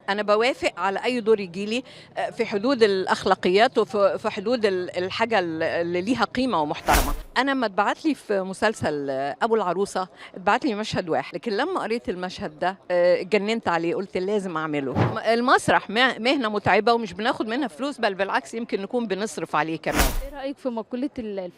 انا بوافق على اي دور يجيلي في حدود الاخلاقيات وفي حدود الحاجة اللي ليها قيمة ومحترمه. انا لما اتبعت لي في مسلسل ابو العروسة اتبعت لي مشهد واحد، لكن لما قريت المشهد ده اتجننت عليه، قلت لازم اعمله. المسرح مهنة متعبة ومش بناخد منها فلوس، بل بالعكس يمكن نكون بنصرف عليه كمان. ايه رايك في مقولة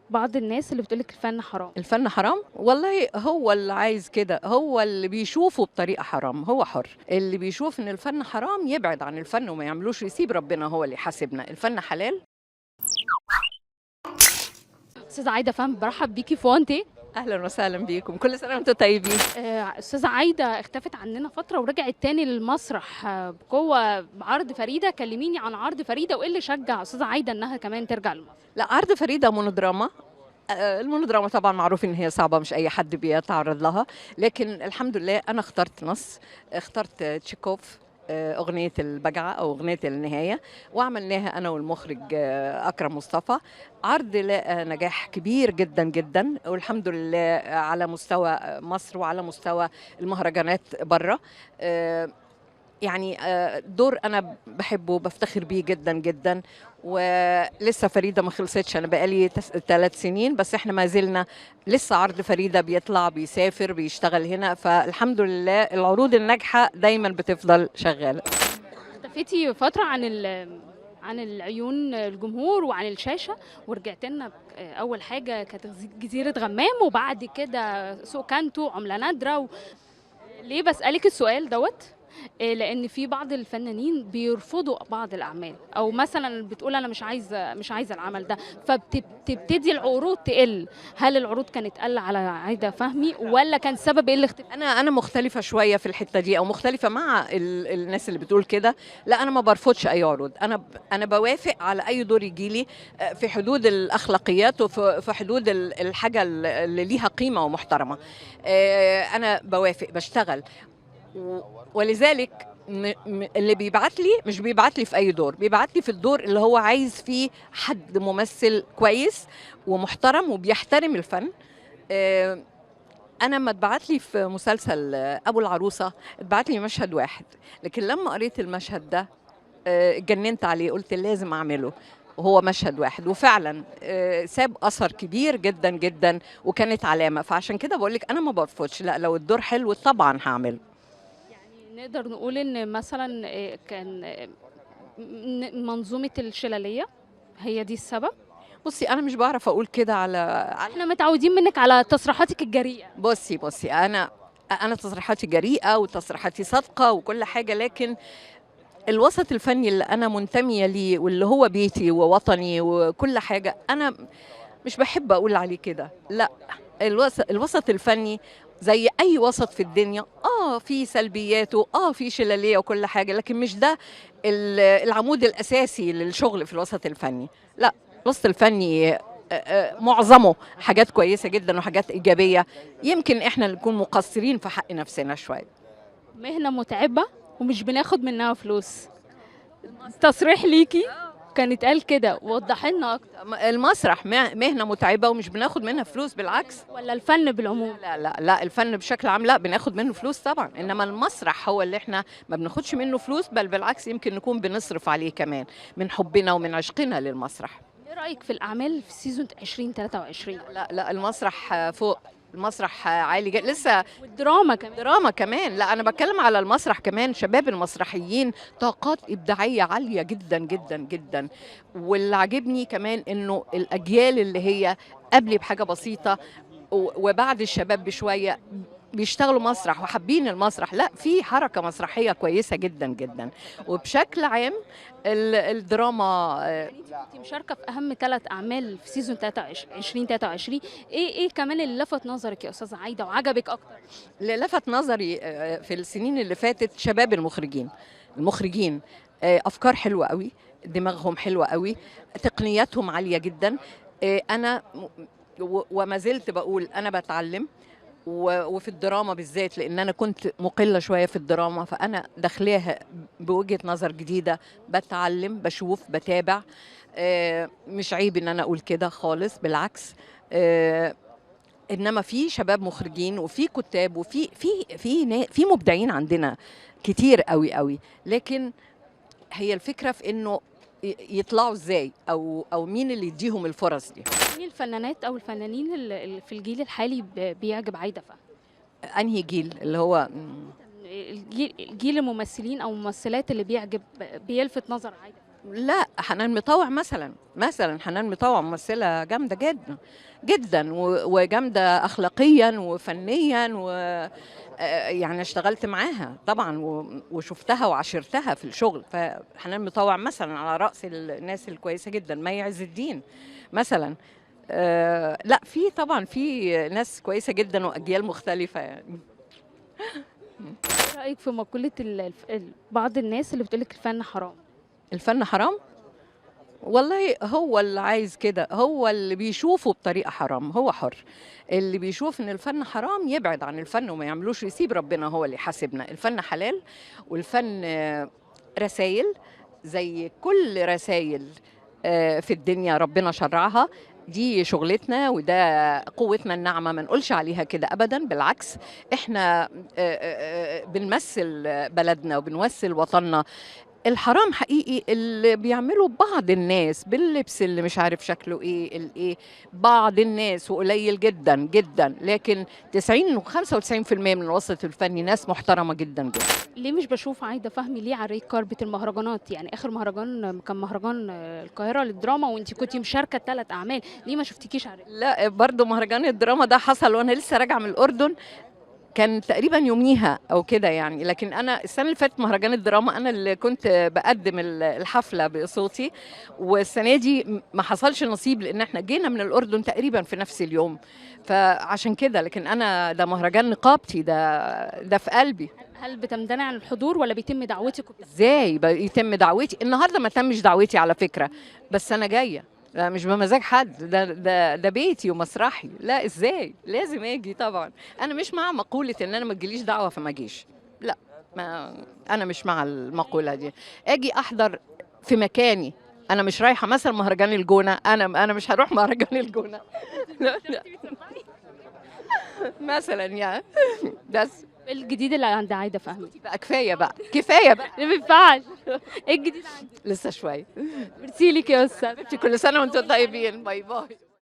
بعض الناس اللي بتقولك الفن حرام؟ الفن حرام؟ والله هو اللي عايز كده، هو اللي بيشوفه بطريقة حرام، هو حر. اللي بيشوف ان الفن حرام يبعد عن الفن وما يعملوش، يسيب ربنا هو اللي يحاسبنا. الفن حلال. استاذه عايده فهمي، برحب بيكي في وانتي. اهلا وسهلا بيكم، كل سنة وانتم طيبين. استاذه عايده اختفت عننا فترة ورجعت تاني للمسرح بقوة بعرض فريده. كلميني عن عرض فريده وايه اللي شجع استاذه عايده انها كمان ترجع للمسرح؟ لا، عرض فريده مونودراما. المونودراما طبعا معروف ان هي صعبه، مش اي حد بيتعرض لها، لكن الحمد لله انا اخترت نص، اخترت تشيكوف، اغنية البجعه او اغنية النهاية، وعملناها انا والمخرج اكرم مصطفى. عرض لقى نجاح كبير جدا جدا، والحمد لله على مستوى مصر وعلى مستوى المهرجانات بره. يعني دور انا بحبه، بفتخر بيه جدا جدا. ولسه فريده ما خلصتش، انا بقالي 3 سنين بس، احنا ما زلنا لسه عرض فريده بيطلع، بيسافر، بيشتغل هنا، فالحمد لله العروض الناجحة دايما بتفضل شغالة. اختفيتي فترة عن العيون الجمهور وعن الشاشة، ورجعت لنا اول حاجة كانت جزيره غمام، وبعد كده سوق كانتو، عمله نادرة. ليه بسالك السؤال دوت؟ لان في بعض الفنانين بيرفضوا بعض الاعمال، او مثلا بتقول انا مش عايزه العمل ده، فبتبتدي العروض تقل. هل العروض كانت قل على عايده فهمي ولا كان سبب ايه الاختفاء؟ انا مختلفة شوية في الحتة دي، او مختلفة مع الناس اللي بتقول كده. لا، انا ما برفضش اي عروض، انا بوافق على اي دور يجيلي في حدود الاخلاقيات وفي حدود الحاجة اللي ليها قيمة ومحترمه. انا بوافق، بشتغل، ولذلك اللي بيبعت لي مش بيبعت لي في اي دور، بيبعت لي في الدور اللي هو عايز فيه حد ممثل كويس ومحترم وبيحترم الفن. انا لما اتبعت لي في مسلسل ابو العروسة اتبعت لي مشهد واحد، لكن لما قريت المشهد ده اتجننت عليه، قلت لازم اعمله، وهو مشهد واحد، وفعلا ساب اثر كبير جدا جدا وكانت علامة. فعشان كده بقول لك انا ما برفضش، لا، لو الدور حلو طبعا هعمله. نقدر نقول ان مثلا كان منظومة الشلاليه هي دي السبب؟ بصي، انا مش بعرف اقول كده على احنا متعودين منك على تصريحاتك الجريئة. بصي انا تصريحاتي جريئة وتصريحاتي صادقة وكل حاجة، لكن الوسط الفني اللي انا منتميه ليه واللي هو بيتي ووطني وكل حاجة، انا مش بحب اقول عليه كده. لا، الوسط الفني زي اي وسط في الدنيا، في سلبياته، في شلاليه وكل حاجة، لكن مش ده العمود الاساسي للشغل في الوسط الفني. لا، الوسط الفني معظمه حاجات كويسة جدا وحاجات ايجابية، يمكن احنا اللي نكون مقصرين في حق نفسنا شوية. مهنة متعبة ومش بناخد منها فلوس، تصريح ليكي كان اتقال كده، وضح لنا اكتر. المسرح مهنة متعبة ومش بناخد منها فلوس، بالعكس. ولا الفن بالعموم؟ لا لا لا، الفن بشكل عام لا بناخد منه فلوس طبعا، انما المسرح هو اللي احنا ما بناخدش منه فلوس، بل بالعكس يمكن نكون بنصرف عليه كمان من حبنا ومن عشقنا للمسرح. ايه رايك في الاعمال في season 2023؟ لا لا، المسرح فوق، المسرح عالي جدا لسه، والدراما كمان. دراما كمان. لا، انا بتكلم على المسرح كمان، شباب المسرحيين طاقات ابداعية عالية جدا جدا جدا. واللي عاجبني كمان انه الاجيال اللي هي قبلي بحاجة بسيطة وبعد الشباب بشوية بيشتغلوا مسرح وحابين المسرح. لا، في حركة مسرحية كويسة جدا جدا. وبشكل عام الدراما. انت كنت مشاركة في اهم 3 اعمال في season 2023، ايه كمان اللي لفت نظرك يا استاذه عايده وعجبك اكتر؟ اللي لفت نظري في السنين اللي فاتت شباب المخرجين افكار حلوة قوي، دماغهم حلوة قوي، تقنياتهم عالية جدا. انا وما زلت بقول انا بتعلم، وفي الدراما بالذات، لان انا كنت مقلة شوية في الدراما، فانا داخلاها بوجهه نظر جديدة، بتعلم، بشوف، بتابع. مش عيب ان انا اقول كده خالص، بالعكس. انما في شباب مخرجين وفي كتاب وفي في في في مبدعين عندنا كتير قوي قوي، لكن هي الفكرة في انه يطلعوا ازاي او مين اللي يديهم الفرص دي. مين الفنانات او الفنانين اللي في الجيل الحالي بيعجب عايده فهمي؟ انهي جيل؟ اللي هو الجيل الممثلين او الممثلات اللي بيعجب بيلفت نظر عايده؟ لا، حنان مطاوع مثلا حنان مطاوع ممثلة جامدة جدا جدا وجامده اخلاقيا وفنيا، و يعني اشتغلت معاها طبعا وشفتها وعاشرتها في الشغل. فحنان مطاوع مثلا على راس الناس الكويسة جدا. مي عز الدين مثلا. لا، في طبعا في ناس كويسة جدا واجيال مختلفة يعني. ايه رايك في مقولة بعض الناس اللي بتقولك الفن حرام؟ الفن حرام؟ والله هو اللي عايز كده، هو اللي بيشوفه بطريقة حرام، هو حر. اللي بيشوف ان الفن حرام يبعد عن الفن وما يعملوش، يسيب ربنا هو اللي يحاسبنا. الفن حلال، والفن رسائل زي كل رسائل في الدنيا ربنا شرعها، دي شغلتنا وده قوتنا الناعمة، ما نقولش عليها كده أبدا، بالعكس احنا بنمثل بلدنا وبنمثل وطننا. الحرام حقيقي اللي بيعملوا بعض الناس باللبس اللي مش عارف شكله ايه الايه، بعض الناس وقليل جدا جدا، لكن 90 و 95% من الوسط الفني ناس محترمه جدا جدا. ليه مش بشوف عايده فهمي ليه على ال red carpet المهرجانات؟ يعني اخر مهرجان كان مهرجان القاهرة للدراما وانت كنتي مشاركة 3 اعمال، ليه ما شفتكيش على؟ لا برضو مهرجان الدراما ده حصل وانا لسه راجعه من الاردن، كان تقريبا يوميها او كده يعني. لكن انا السنة اللي فاتت مهرجان الدراما انا اللي كنت بقدم الحفلة بصوتي، والسنة دي ما حصلش نصيب لان احنا جينا من الاردن تقريبا في نفس اليوم، فعشان كده. لكن انا ده مهرجان نقابتي، ده في قلبي. هل بتمتنع عن الحضور ولا بيتم دعوتك؟ ازاي بيتم دعوتي؟ النهارده ما تمش دعوتي على فكرة، بس انا جاية، لا مش بمزاج حد، ده بيتي ومسرحي، لا ازاي، لازم اجي طبعا. انا مش مع مقولة ان انا ما تجيليش دعوه فما اجيش، لا، ما انا مش مع المقولة دي. اجي احضر في مكاني، انا مش رايحة مثلا مهرجان الجونه، انا مش هروح مهرجان الجونه لا لا. مثلا يعني. بس الجديد اللي عند عايده فهمي بقى كفاية بقى، كفاية بقى، ما ينفعش. ايه الجديد عندك؟ لسه شوية. ميرسي لك يا استاذ، كل سنة وانتم طيبين، bye bye.